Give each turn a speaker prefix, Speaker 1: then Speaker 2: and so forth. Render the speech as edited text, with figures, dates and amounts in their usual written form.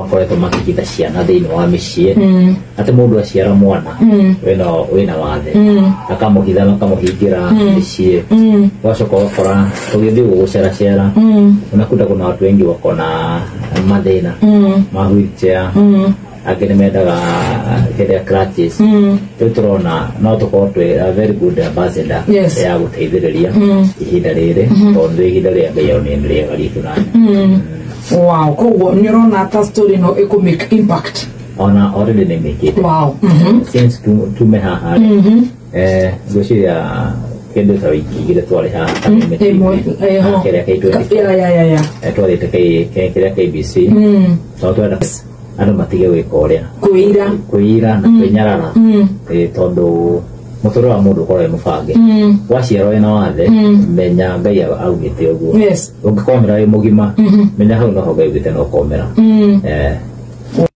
Speaker 1: Makoretwo makĩhitha ciana thĩinĩ wa mĩciĩ, atĩ mũndũ aciara mwana wĩna wathe, akamũhitha, makamũhingĩra mĩciĩ. Ũgacoka ũgakora tũgĩthiĩ ũguo gũceracera, unakuta kuna watu wengi wako na mathĩna ma wheelchair, angĩ nĩ mendaga kĩrĩa, crutches. Rĩu tũrona no tũkorwo twĩ a very good ambassador ya gũteithĩrĩria ihinda rĩrĩ, tondũ ihinda rĩa Ngai nĩ rĩega ritũ nani.
Speaker 2: Wow, koguo nĩ ũrona ta story no ĩkũ make impact?
Speaker 1: Ona already nĩ mĩkĩte. Since tume haha rĩ, ngwĩciria kĩndũ ta wiki 2 twarĩ haha Kameme TV.
Speaker 2: Ĩmwe ĩho.
Speaker 1: Kĩrĩa K24.
Speaker 2: Ya.
Speaker 1: Twarĩte kĩrĩa KBC, tondũ twenda andũ matige gwĩka ũrĩa
Speaker 2: kwĩira.
Speaker 1: Kwĩira na kwĩnyarara. Tondũ mũtũrĩre wa mũndũ ũkorwo wĩ mũbange. Waciarwo wĩna wathe, menya Ngai augĩte ũguo. Ũngĩkomera wĩ mũgima, menya hau noho Ngai augĩte no ũkomera.